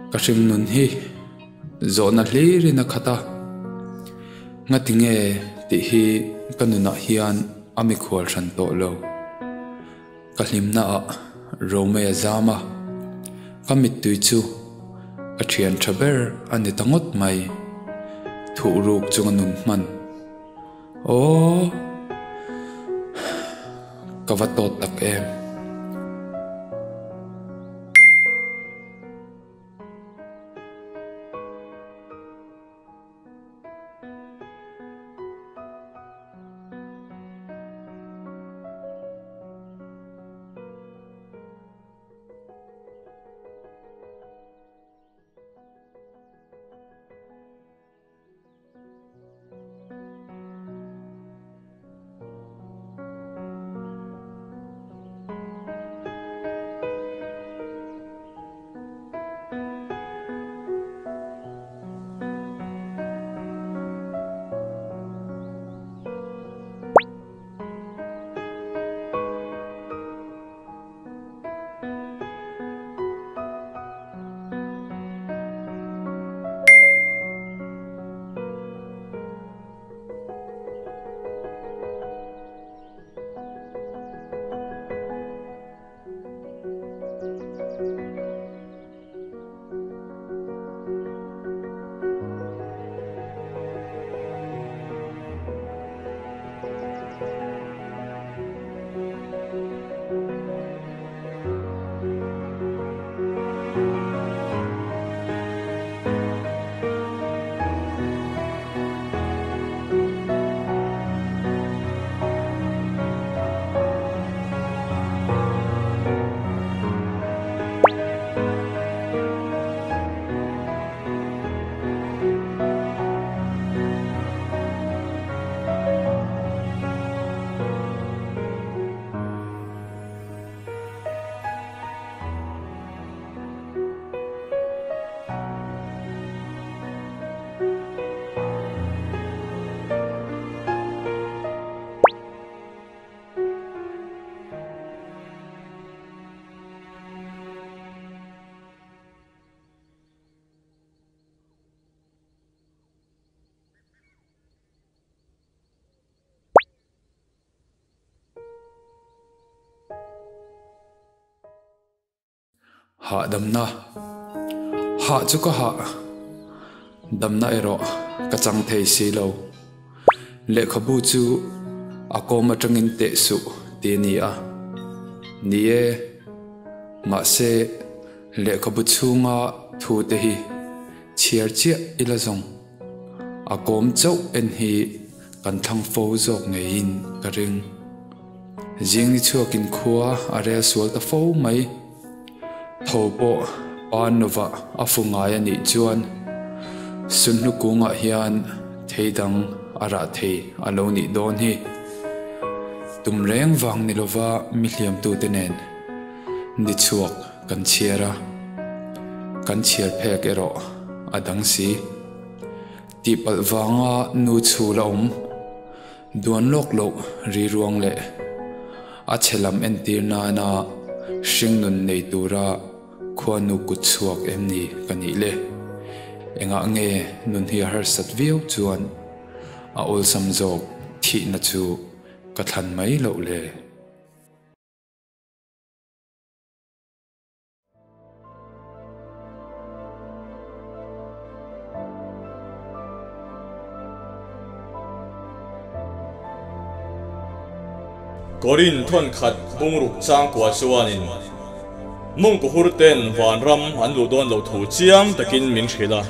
Ka hringnun hi zawhna hlirin a khat a, ngati nge tih hi ka nunah hian a mikhual hran tawh lo. Ka hlimna ah Romei a zam a, ka mittui chu ka thian tha ber a ni ta ngawt mai. Thuhruk chunga nun hman. Aww. Ka va tawt tak em. Hahdamna Hah chu ka hah, damna erawh ka chang thei si lo. Lehkhabu chu a kawm atangin teh suh ti a ni a. Ni e, mahse lehkhabu chhunga thu te hi chhiar chiah ila zawng. A kawm chauh en hi kan thlang fo zawk ngeiin ka ring. Zing ni chhuakin khua a rel sual ta fo mai. Tho pawh pa nova a fu ngai a nih chuan Sunhlu kungah hian thei dang a rah thei a lo nih dawn hi. Tum reng vang ni lova mi hliamtute nen ni chhuak kan chhiar a, kan chhiar phek erawh a dang si. Tihpalh vanga nu chhul a awm. Duan lawk loh riruang leh a chhe lam entir nana hringnun nei tura khuanu kut chhuak em ni ka nih le? Engah nge nun hi a harsat viau chuan a awlsam zawk thihna chu ka thlan mai loh le? Korin thawnkhat bungruk changkua chuanin Mawngkuhur ten vanram an luh dawn loh thu chiang takin min hrilh a.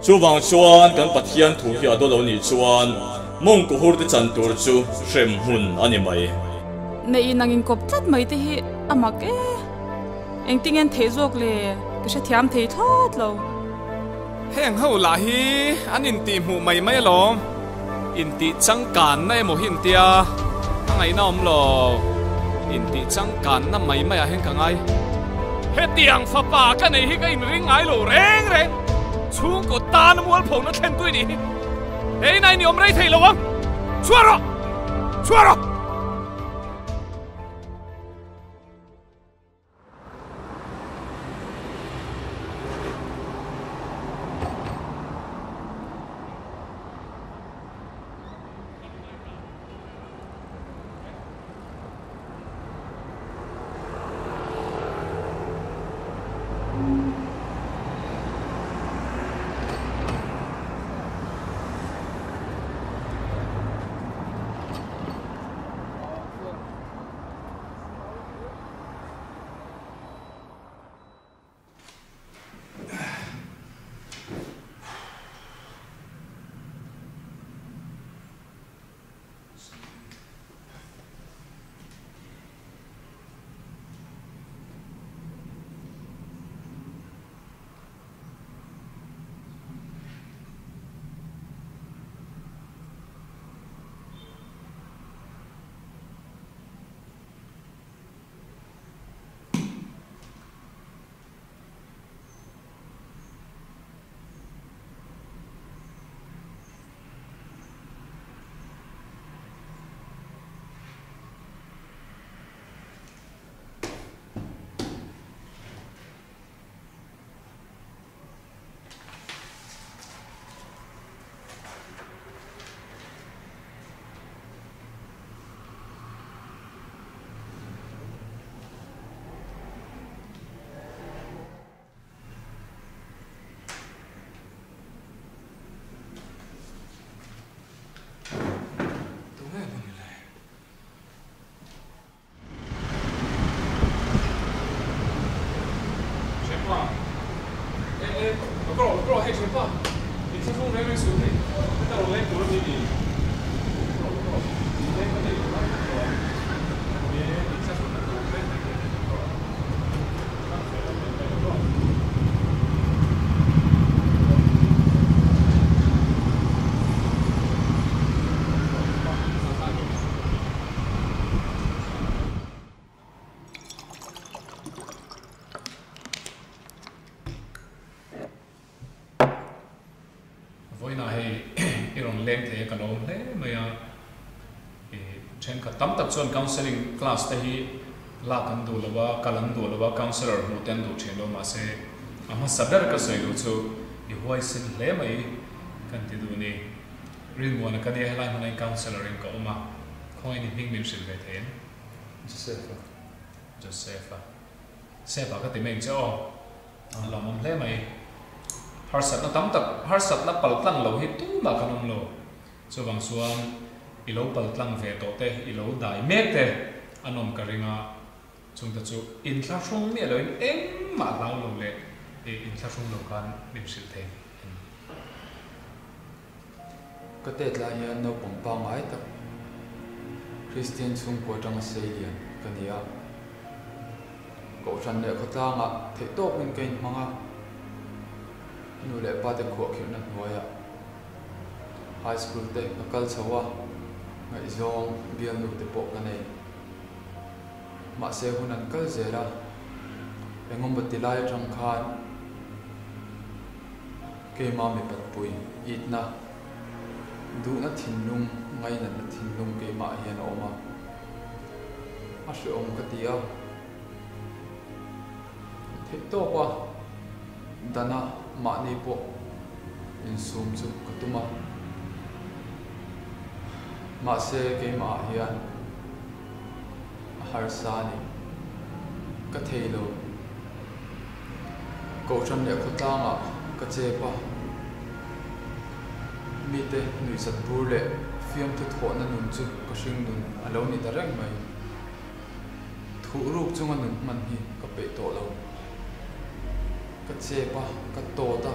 Chuvang chuan kan Pathian thu hi a daw lo nih chuan Mawngkuhur te chan tur chu hrem hmun a ni mai. Neih nang inkawp tlat mai te hi a mak e. Engtin ngen theih zawk le ka hrethiam thei thlawt lo. Heng ho lah hi an intih hmuh mai mai alawm. Intih changkanna emaw hi intia a ngaihna awm lo. Intih changkanna mai mai ah hian ka ngai. Hetiang fapa ka nei hi ka inring ngai lo reng reng. Chhungkaw tan a mualphona thlen tu i nih hi. Hei nai ni awm rei thei lo ang. Chhuah rawh! Chhuah rawh! Thenkhat tam tak chuan counselling class te hi lak an duh lo a, kal an duh lo a, counsellor hmuh te an duh thin lo mahse a hmasa ber ka sawi duh chu i huaisen hle mai kan ti duh ni. Rinmuana ka nia helai hmuna in counsellor in ka awm a, khawngaih ni hming min hrilh ve thei em? Joseph-a. Joseph-a. Sepa ka ti mai ang che aw. A lawmawm hle mai. Harsatna tam tak, harsatna paltlang lo hi tumah kan awm lo. Chuvang chuan i lo paltlang ve tawh te, i lo dai mek te a nawm ka ring a, chungte chu inthlahrung miah loin engmah hlau lo leh inthlahrung lo khan min hrilh thei em? Ka tet lai hian naupang pangngai tak Kristian chhungkua atanga sei lian ka ni a. Kohhran leh khawtlangah theihtawpin ka inhmang a, nu leh pate khuahkhirhna hnuaiah High School te ka kal chho a, ngaihzawng bialnu te pawh ka nei. Mahse hun an kal zel a, engemaw ti lai atang khan keima mipatpui itna, duhna thinlung, ngainatna thinlung keimah hian a awm a, a hrehawm ka ti a. Theihtawp a dana mahni pawh insum chu ka tum a, mahse keimah ah hian a harsa a ni. Ka thei lo. Kohhran leh khawtlangah ka chep a, mite nuihzat bur leh fiamthu thawhna nun chu ka hringnun a lo ni ta reng mai. Thuh ruk chunga nun hman hi ka peih tawh lo. Ka chep a, ka tawt a.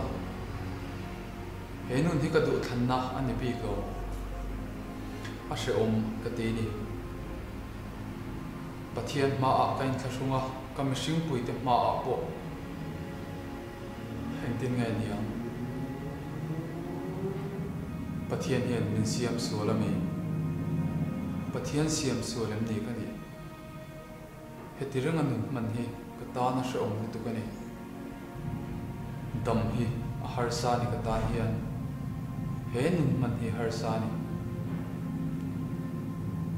He nun hi ka duhthlanna a ni bik lo. A hrehawm ka ti ni. Pathian hmaah ka inthlahrung a, ka mihringpuite hmaah pawh engtin nge ni ang? Pathian hian min siam sual a mi? Pathian siam sual em ni ka nih? Heti renga nun hman hi ka tan a hrehawm lutuk a ni. Dam hi a harsa a ni ka tan hian. He nun hman hi harsa a ni.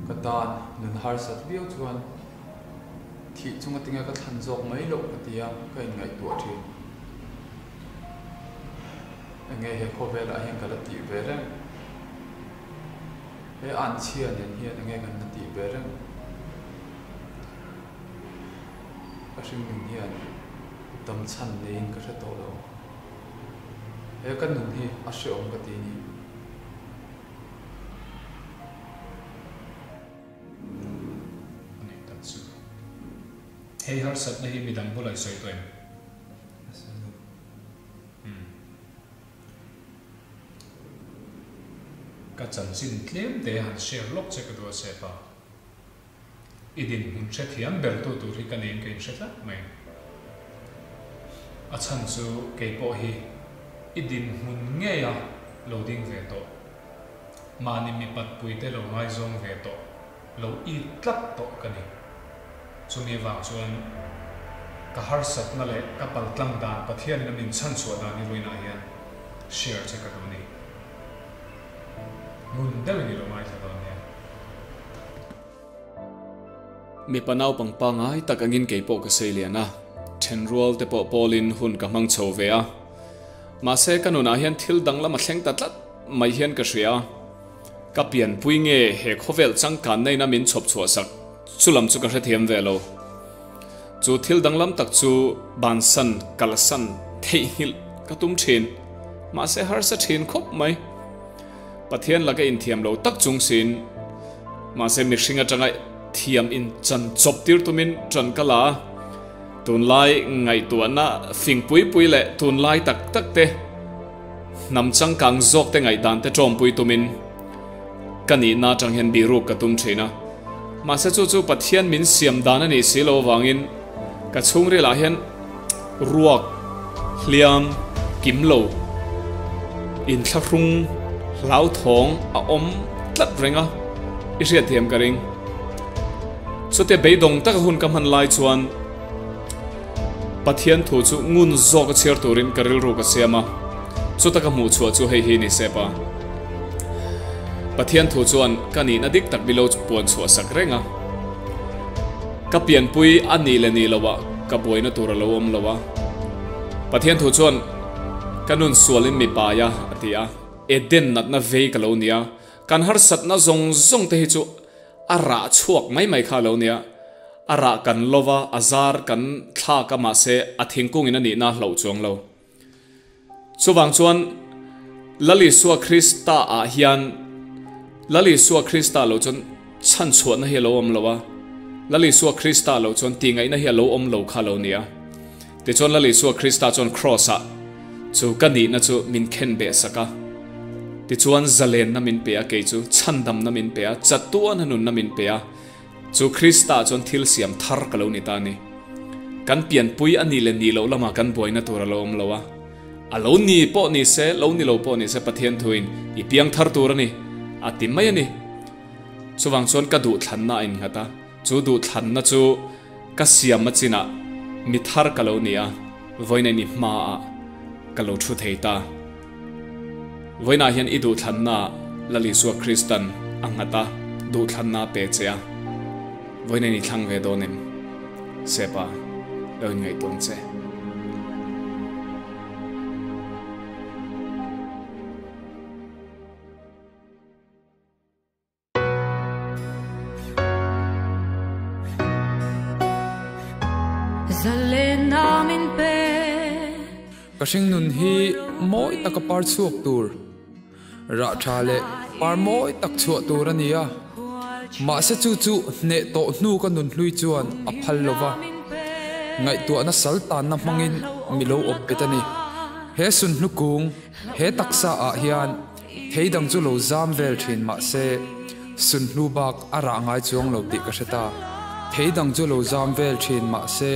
Ka tan nun harsat viau chuan thih chunga tinge ka thlan zawk mai loh ka ti a, ka inngaihtuah thin. Enge he khawvelah hian ka la tih ve reng? He anchhia nen hian enge kan la tih ve reng? Ka hringnun hian dam chhan neiin ka hre tawh lo. He ka nun hi a hrehawm ka ti ni. A nih tak chu. Hei harsatna hi midang bulah i sawi tawh em? A sawi lo. Umm. Ka chanchin tlem te han share lawk che ka duh a Sepa. I dinhmun hrethiam ber tu tur hi ka nen ka inhre tlat mai. A chhan chu kei pawh hi i dinhmun ngeia lo ding ve tawh. Mahni mipatpui te lo ngaizawng ve tawh, lo it tlat tawh ka ni. Chumi avang chuan ka harsatna leh ka paltlang dan Pathianin a min chhanchhuah dan hi vawiinah hian share che ka duh a ni. Ngun deuhin i lo ngaithla dawn nia. Mipa naupang pangngai tak angin kei pawh ka sei lian a, thenrual te pawh pawlin hun ka hmang chho ve a. Mahse ka nunah hian thil danglam a thleng ta tlat mai hian ka hria a. Ka pianpui nge he khawvel changkanna ina min chhawp chhuah sak chu lam chu ka hrethiam ve lo. Chu thil danglam tak chu bansan, kalsan, theihnghilh ka tum thin. Mahse harsa thin khawp mai. Pathian laka inthiam lo tak chung siin mahse mihring atanga thiam inchan chawp tir tumin tan ka la a. Tunlai ngaihtuahna fing pui pui leh tunlai tak tak te hnam changkang zawk te ngaihdan te tawmpui tumin ka nihna atang hian bihruk ka tum thin a. Mahse chu chu Pathian min siam dan a nih si lo avangin ka chhungril ah hian ruak hliam kim lo inthlahrung hlauthawng a awm tlat reng a, i hriatthiam ka ring. Chutia beidawng taka hun ka hman lai chuan Pathian thu chu ngun zawk a chhiar turin ka rilru ka siam a, chuta ka hmuh chhuah chu hei hi ni sep a. Pathian thu chuan ka nihna dik tak mi lo puan chhuah sak reng a. Ka pianpui a nih leh nih loah ka buaina tur a lo awm lo a. Pathian thu chuan ka nun sualin mi pai a, a ti a. Eden natna vei ka lo nia. Kan harsatna zawng zawng te hi chu a rah chhuak mai mai kha a lo nia. A rah kan lo va, a zar kan thlak a mahse a thingkungin a nihna a hlauh chuang lo. Chuvang chuan Lal Isua Krista ah hian Lal Isua Krista lo chuan chhanchhuahna hi a lo awm lo a, Lal Isua Krista lo chuan tihngaihna hi a lo awm lo kha a lo ni a. Tichuan Lal Isua Krista chuan Kraws ah chu ka nihna chu min khen beh sak a. Tichuan zalenna min pe a, kei chu chhandamna min pe a, chatuana nunna min pe a. Chu Krista chuan thil siam thar ka lo ni ta a ni. Kan pianpui a nih leh nih loh lamah kan buaina tur a lo awm lo a. A lo ni pawh ni se, lo ni lo pawh ni se Pathian thuin i piang thar tur a ni, a ti mai a ni. Chuvang chuan ka duhthlanna a innghat a, chu duhthlanna chu ka siam a chinah mi thar ka lo ni a, vawiin i hmaah ka lo thu thei ta. Vawiinah hian i duhthlanna Lal Isua Kristan a nghat a, duhthlanna a pe che a. Vawiin in i thlang ve dawn em? Sepa, lo inngaihtuah ang che. Ka hringnun hi mawi taka par chhuak tur, rah tha leh par mawi tak chhuah tur a ni a. Mahse chu chu hneh tawh hnu ka nun hlui chuan a phal lo va, ngaihtuahna sal tanna hmangin mi lo awp bet a ni. He sunhlu kung, he taksa ah hian Thei dang chu lo zam vel thin mah se, sunhlu bak a rah ngai chuang lo tih ka hre ta. Thei dang chu lo zam vel thin mah se,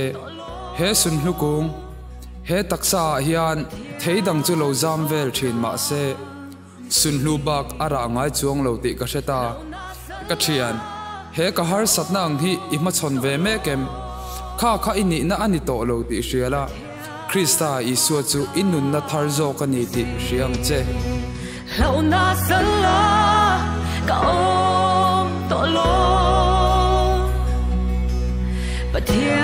he sunhlu kung, he taksa ah hian thei dang chu lo zam vel thin mah se, sunhlu bak a rah ngai chuang lo tih ka hre ta. Ka thian, he ka harsatna ang hi i hmachhawn ve mek em? Kha kha i nihna a ni tawh lo tih hria la. Krista Isua chu i nunna thar zawk a ni tih hria ang che. Hlauhna sala ka awm tawh lo Pathian.